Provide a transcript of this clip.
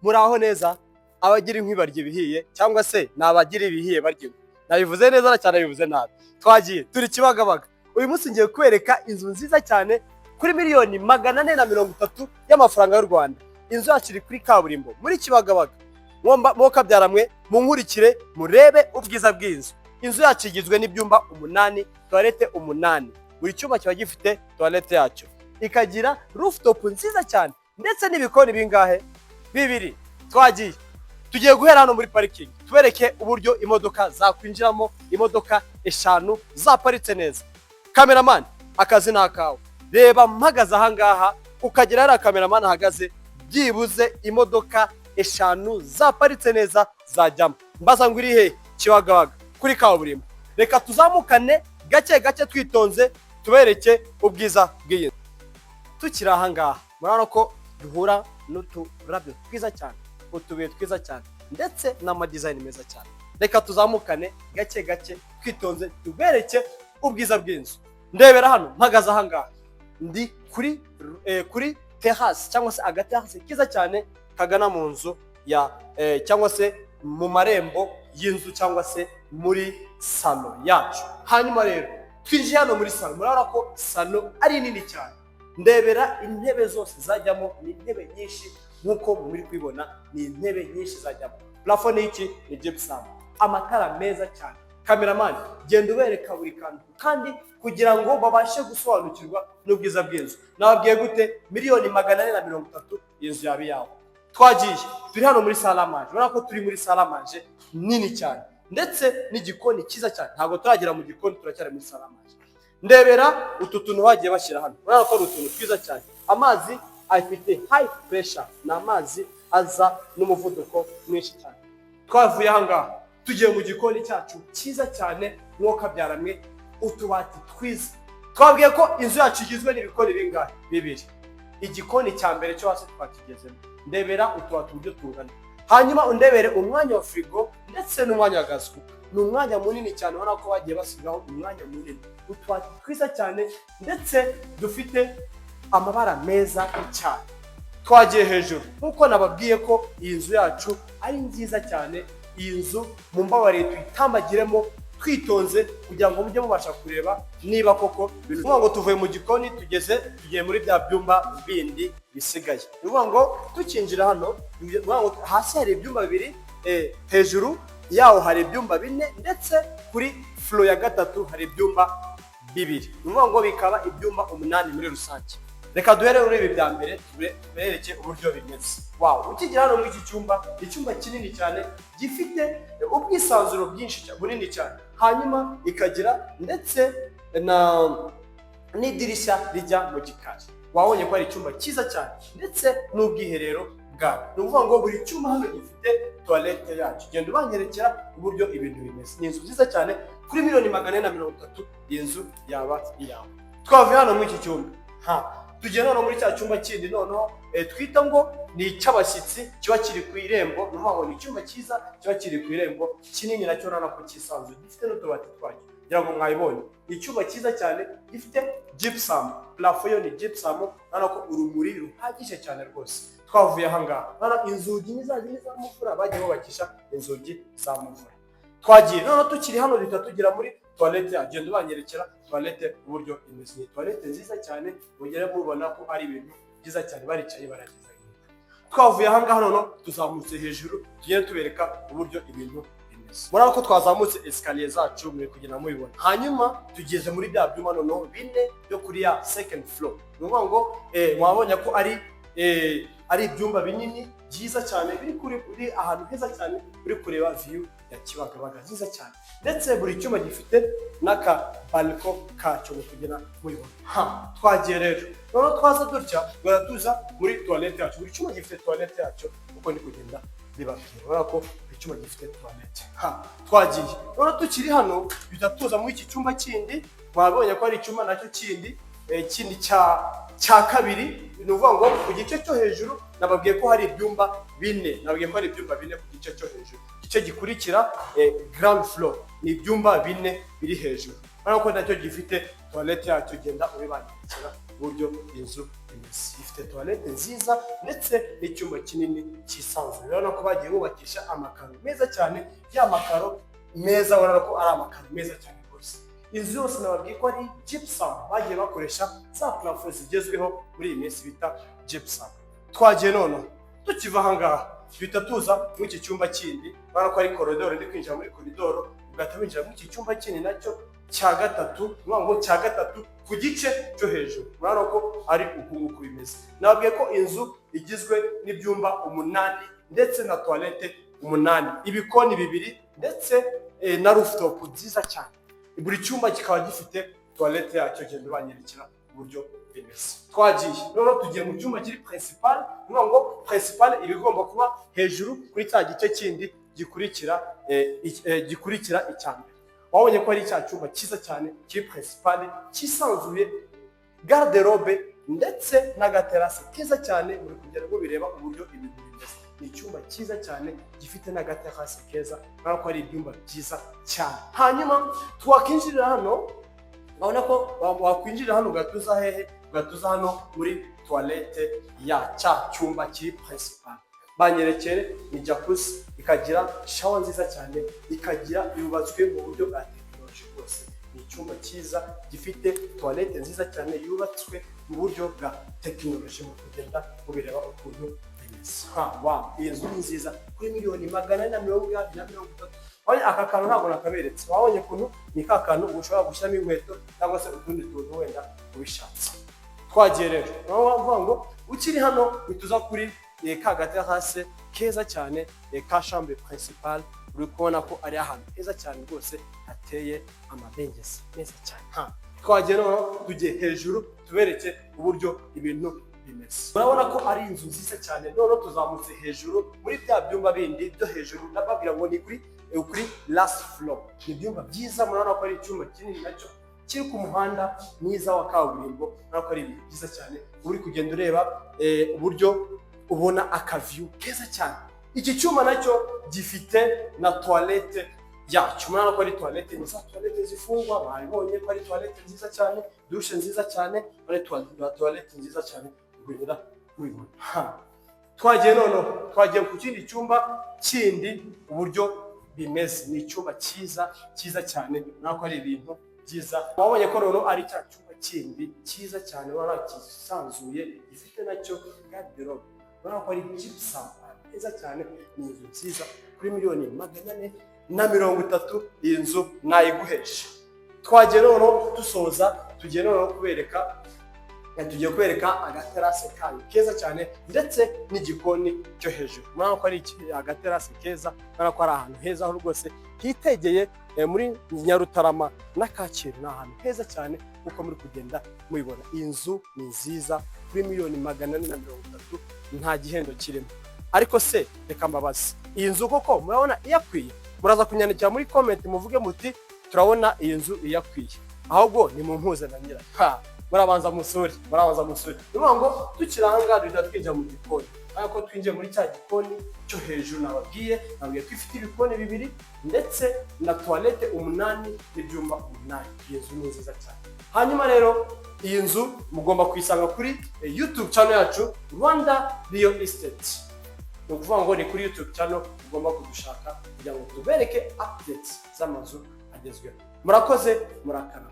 Muraho neza? Abagira inkwi barya ibihiye, cyangwa se ni abagira ibihiye barya inkwi? Nabivuze neza cyane, nabivuze nabi? Twagiye, turi Kibagabaga. Uyu munsi ngiye kwereka inzu nziza cyane kuri miliyoni 430 y'amafaranga y'u Rwanda. Inzu yacu iri kuri kaburimbo muri Kibagabaga. Mwokabyaramwe, munkurikire murebe ubwiza bw'inzu. Inzu yacu igizwe n'ibyumba umunani, toilette umunani, buri cyumba kiba gifite toilette yacyo, ikagira rooftop nziza cyane ndetse n'ibikoni bingahe? Bibiri. Twagiye, tugiye guhera hano muri parking, tubereke uburyo imodoka zakwinjiramo, imodoka eshanu zaparitse neza. Cameraman, akazi ni akawe. Reba, mpagaze ahangaha ukagera hariya cameraman ahagaze, byibuze imodoka eshanu zaparitse neza zajyamo. Mbaza ngo iri he? Kibagabaga kuri kaburimbo. Reka tuzamukane gake gake, twitonze, tubereke ubwiza bw'iyi nzu. Tukiri ahangaha, murabona ko duhura n'uturabyo twiza cyane, utubuye twiza cyane ndetse n'ama design meza cyane. Reka tuzamukane gake gake, twitonze, tubereke ubwiza bw'inzu. Ndebera hano, mpagaze ahangaha, ndi kuri terrasse cyangwa se agaterrasse keza cyane kagana mu nzu ya cyangwa se mu marembo y'inzu cyangwa se muri salon yacu. Hanyuma rero twinjiye hano muri salon, murabona ko salon ari nini cyane. Ndebera intebe zose zajyamo, ni intebe nyinshi nk'uko muri kubibona, ni intebe nyinshi zajyamo. Plafond ni iki? Ni gypsum. Amatara meza cyane. Cameraman, genda ubereka buri kantu kandi kugira ngo babashe gusobanukirwa n'ubwiza bw'inzu. Nababwiye gute? Miliyoni 430, inzu yaba iyawe. Twagiye, turi hano muri salle à manger. Urabona ko turi muri salle à manger nini cyane ndetse n'igikoni cyiza cyane. Ntabwo turagera mu gikoni, turacyari muri salle à manger. Ndebera utu tuntu bagiye bashyira hano, urabona ko ari utuntu twiza cyane. Amazi afite high pressure, ni amazi aza n'umuvuduko mwinshi cyane. Twavuye aha ngaha, tugiye mu gikoni cyacu cyiza cyane. Mwokabyaramwe, utubati twiza. Twabwiye ko inzu yacu igizwe n'ibikoni bingahe? Bibiri. Igikoni cya mbere cyo hasi twakigezemo. Ndebera utubati uburyo tungana, hanyuma undebere umwanya wa firigo ndetse n'umwanya wa gas cooker. Ni umwanya munini cyane, ubona ko bagiye basigaho umwanya munini. Utubati twiza cyane ndetse dufite amabara meza cyane. Twagiye hejuru. Nk'uko nababwiye ko iyi nzu yacu ari nziza cyane, iyi nzu mumbabarire tuyitambagiremo twitonze kugira ngo mujye mubasha kureba niba koko ibintu. Ukuvuga ngo tuvuye mu gikoni, tugeze, tugiye muri bya byumba bindi bisigaye. Ni ukuvuga ngo tukinjira hano, ni ukuvuga ngo hasi hari ibyumba bibiri, hejuru yaho hari ibyumba bine, ndetse kuri floor ya gatatu hari ibyumba bibiri. Ni ukuvuga ngo bikaba ibyumba umunani muri rusange. Reka duhere muri ibi bya mbere, tubereke uburyo bimeze. Wow, ukigera hano muri iki cyumba, icyumba kinini cyane gifite ubwisanzure bwinshi bunini cyane, hanyuma ikagira ndetse na n'idirishya rijya mu gikari. Wabonye ko ari icyumba cyiza cyane ndetse n'ubwiherero bwabo. Ni ukuvuga ngo buri cyumba hano gifite toilette yacyo. Genda ubanyerekera uburyo ibintu bimeze. Ni inzu nziza cyane kuri miliyoni 430, iyi nzu yaba iyawe. Twavuye hano muri iki cyumba, ha tugiye noneho muri cya cyumba kindi noneho twita ngo ni icy'abashyitsi, kiba kiri ku irembo. Ni ukuvuga ngo ni icyumba cyiza kiba kiri ku irembo, kinini nacyo, urabona ko cyisanzuye, gifite n'utubati twacyo. Ngira ngo mwayibonye. Ni icyumba cyiza cyane gifite gypsum, plafond yo ni gypsum. Urabona ko urumuri ruhagije cyane rwose. Twavuye aha ngaha, urabona inzugi ni za zindi za muvura, bagiye bubakisha inzugi za muvura. Twagiye noneho, tukiri hano duhita tugera muri toilette. Agenda ubanyerekera toilette uburyo imeze. Ni toilette nziza cyane, mugere mubona ko ari ibintu byiza cyane, baricaye barageza. Twavuye aha ngaha, noneho tuzamutse hejuru, tugende tubereka uburyo ibintu bimeze. Murabona ko twazamutse escalier zacu, muri kugenda mubibona. Hanyuma tugeze muri bya byumba noneho bine byo kuri ya second floor. Ni ukuvuga ngo mwabonye ko ari ibyumba binini byiza cyane, biri kuri biri ahantu heza cyane, uri kureba view ya Kibagabaga nziza cyane, ndetse buri cyumba gifite n'aka balcon kacyo, mu kugera mubibona. Ha twagiye rero, noneho twaza dutya, tuza muri toilette yacu. Buri cyumba gifite toilette yacyo, uko ndi kugenda bibabwira, urabona ko buri cyumba gifite toilette. Ha twagiye noneho, tukiri hano duhita tuza muri iki cyumba kindi. Mwabonye ko ari icyumba nacyo kindi kindi cya kabiri. Ni ukuvuga ngo ku gice cyo hejuru nababwiye ko hari ibyumba bine, nababwiye ko hari ibyumba bine ku gice cyo hejuru. Igice gikurikira, ground floor, ni ibyumba bine biri hejuru. Urabona ko nacyo gifite toilette yacyo. Genda ubibangikira uburyo inzu imeze. bimeze. Ifite toilette nziza ndetse n'icyumba kinini cyisanzuye. Urabona ko bagiye bubakisha amakaro meza cyane, ya makaro meza, urabona ko ari amakaro meza cyane rwose. Inzu yose nababwiye ko ari gypsum, bagiye bakoresha za plafond zigezweho muri iyi minsi bita gypsum. Twagiye noneho, tukiva aha ngaha duhita tuza muri iki cyumba kindi. Urabona ko ari koridoro, ndi kwinjira muri koridoro, ugahita winjira muri iki cyumba kindi nacyo cya gatatu, ni ukuvuga ngo cya gatatu ku gice cyo hejuru. Urabona ko ari uku nguku bimeze. Nababwiye ko inzu igizwe n'ibyumba umunani ndetse na toilette umunani, ibikoni bibiri ndetse na rooftop nziza cyane. Buri cyumba kikaba gifite toilette yacyo. Genda ubanyerekera uburyo bimeze. Twagiye noneho, tugiye mu cyumba kiri principal. Ni ukuvuga ngo principal iba igomba kuba hejuru kuri cya gice kindi gikurikira icya mbere. Wabonye ko ari cya cyumba cyiza cyane kiri principal, cyisanzuye, garde-robe ndetse n'agaterasi keza cyane. Muri kugenda mubireba uburyo ibintu bimeze. Ni icyumba cyiza cyane gifite n'agaterasi keza. Urabona ko ari ibyumba byiza cyane. Hanyuma twakinjirira hano, urabona ko wakwinjirira hano ugatuza hehe? Ugatuza hano muri toilette ya cya cyumba kiri principal. Banyerekere, ni jacuzzi, ikagira shower nziza cyane, ikagira yubatswe mu buryo bwa tekinoloji rwose. Ni icyumba cyiza gifite toilette nziza cyane, yubatswe mu buryo bwa tekinoloji. Mu kugenda mubireba ukuntu bimeze. Ha, wow, iyi nzu ni nziza kuri miliyoni 430. Wabonye aka kantu? Ntabwo nakaberetse. Wabonye ukuntu ni ka kantu ushobora gushyiramo inkweto cyangwa se utundi tuntu wenda ubishatse. Twagiye rero, naho wavuga ngo ukiri hano uhita kuri ka gaterase keza cyane ka chambre principale. Uri kubona ko ari ahantu heza cyane rwose, hateye amabengeza meza cyane. Ha, twagiye noneho, tugiye hejuru tubereke uburyo ibintu bimeze. Urabona ko ari inzu nziza cyane. Noneho tuzamutse hejuru muri bya byumba bindi byo hejuru, ndababwira ngo ni kuri last floor. Ni ibyumba byiza. Murabona ko ari icyumba kinini nacyo kiri ku muhanda mwiza wa kaburimbo. Urabona ko ari ibintu byiza cyane. Uri kugenda ureba uburyo ubona akaview keza cyane. Iki cyuma nacyo gifite na toilette yacyo. Murabona ko ari toilette, ni za toilette zifungwa. Babibonye ko ari toilette nziza cyane, douche nziza cyane, ari toilette nziza cyane, ugenda ubibona. Ha. Twagiye noneho, twagiye ku kindi cyumba kindi, uburyo bimeze. Ni icyumba cyiza, cyiza cyane. Urabona ko ari ibintu byiza. Wabonye ko noneho ari cya cyumba kindi cyiza cyane, urabona cyisanzuye, gifite nacyo garde-robe. Urabona ko ari gypsum heza cyane. Ni inzu nziza kuri miliyoni 430. Iyi nzu nayiguhesha. Twagiye noneho, dusoza, tugiye noneho kubereka, tugiye kwereka agaterase kayo keza cyane ndetse n'igikoni cyo hejuru. Murabona ko ari agaterase keza. Urabona ko ari ahantu heza, aho rwose hitegeye muri Nyarutarama na Kacyiru. Ni ahantu heza cyane kuko muri kugenda mubibona. Iyi nzu ni nziza kuri miliyoni 430, nta gihendo kirimo. Ariko se reka mbabaze, iyi nzu koko murabona iyakwiye? Muraza kunyandikira muri comment muvuge muti turabona iyi nzu iyakwiye. Ahubwo ni mu mpuze na nyirayo. Ha, murabanza musure, murabanza musure. Ni ukuvuga ngo tukiri aha ngaha duhita twinjira mu gikoni. Urabona ko twinjiye muri cya gikoni cyo hejuru nababwiye. Nababwiye ko ifite ibikoni bibiri ndetse na toilette umunani n'ibyumba umunani. Iyi nzu ni nziza cyane. Hanyuma rero iyi nzu mugomba kuyisanga kuri YouTube channel yacu, Rwanda Real Estate. Ni ukuvuga ngo ni kuri YouTube channel mugomba kudushaka kugira ngo tubereke updates z'amazu agezweho. Murakoze, murakarama.